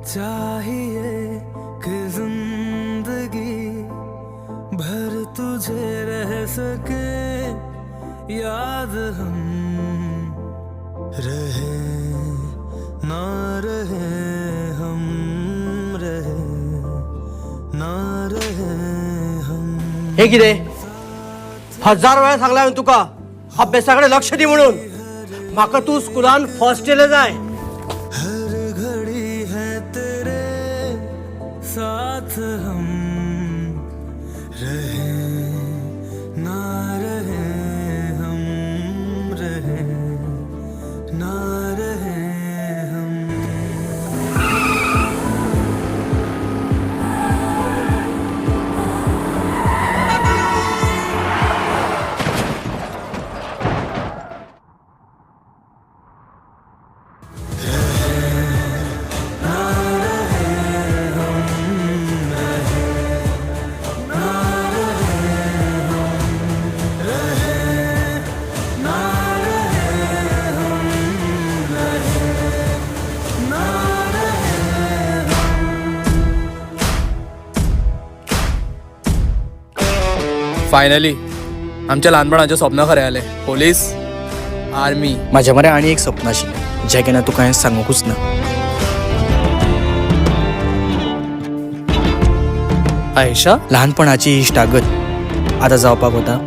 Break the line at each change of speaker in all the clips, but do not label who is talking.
चाहिए कि जिंदगी भर तुझे रह सके याद हम, रहे ना रहे हम, रहे ना रहे हम।
हे कितें? हजार वेळा सांगला हांवें तुका, अभ्यासा कडेन लक्ष दी म्हणून. म्हाका तूं स्कुलान फर्स्ट येयलें जाय.
हर घड़ी है तेरे साथ हम, रहे ना रहे हम, रहे ना रहे हम।
फायनली आमच्या ल्हानपणाचें स्वप्न खरें जालें, पोलीस, आर्मी.
म्हाज्या मरे आनी एक सपन आशिल्लें, जें केन्ना तुका हांवें सांगूंकूच ना.
आयशा.
ल्हानपणाची इश्टागत आतां जावपाक वता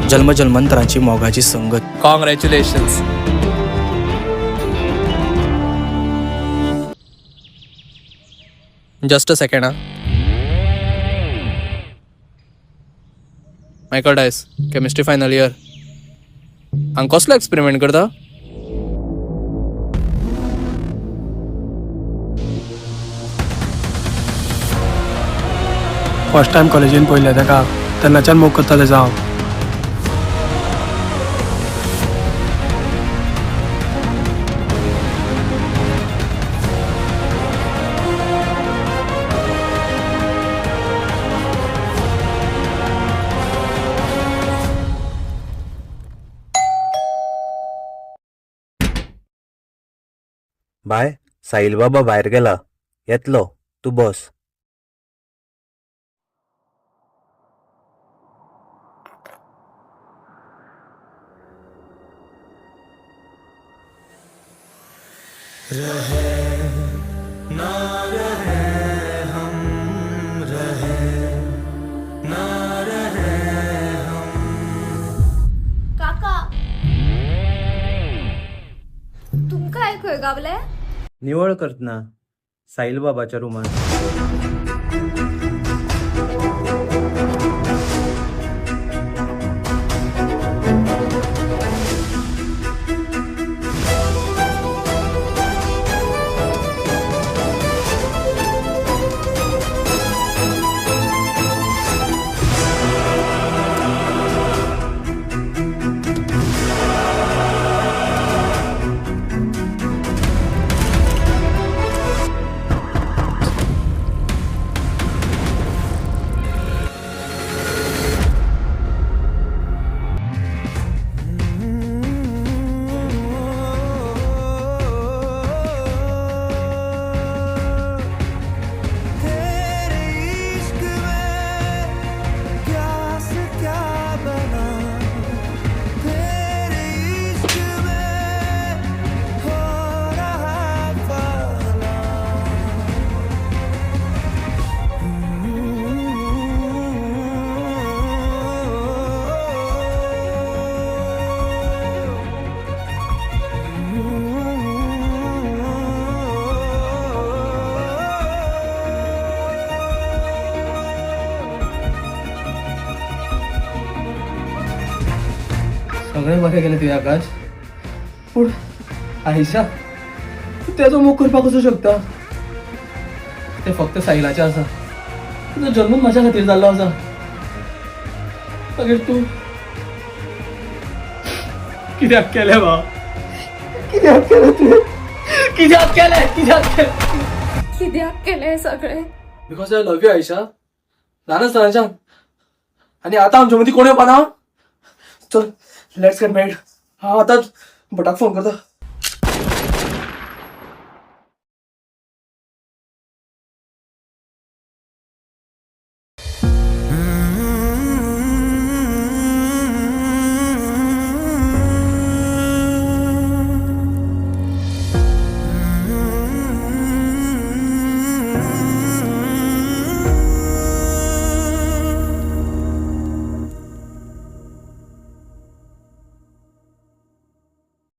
जल्म जल्मांतराची मोगाची संगत.
कॉंग्रॅच्युलेशन्स. जस्ट अ सेकंड हा. Michael Dias, chemistry final year. हांगा कसलो एक्सपेरिमेंट करता?
फर्स्ट टायम कॉलेजीन पळयलें ताका, तेन्नाच्यान मोग करता तेजो हांव.
बाय, साहिल बाबा भायर गेला, येतलो. तूं बस.
ना रहे हम, रहे ना रहे हम।
काका, तुमकां हे खंय गावले?
निवळ करतना साहिल बाबाच्या रुमान.
तेरे इश्क में क्या से क्या बना, तेरे इश्क में हो रहा फना।
सगळें बरें केलें तुवें आकाश, पूण आयशा, तूं तेजो मोग करपाक कसो शकता? तें फक्त साहिलाचें आसा. तुजो जल्मूच म्हाज्या खातीर जाल्लो आसा. मागीर तूं कित्याक केलें बा? कित्याक केलें तुवें? कित्याक केलें? कित्याक केलें?
कित्याक केलें हें सगळें?
Because I love you, Ayesha, ल्हान आसतनाच्यान. आनी आतां आमच्या मदीं कोण येवपा ना. चल, let's get married. हांव आतांच भटाक फोन करता.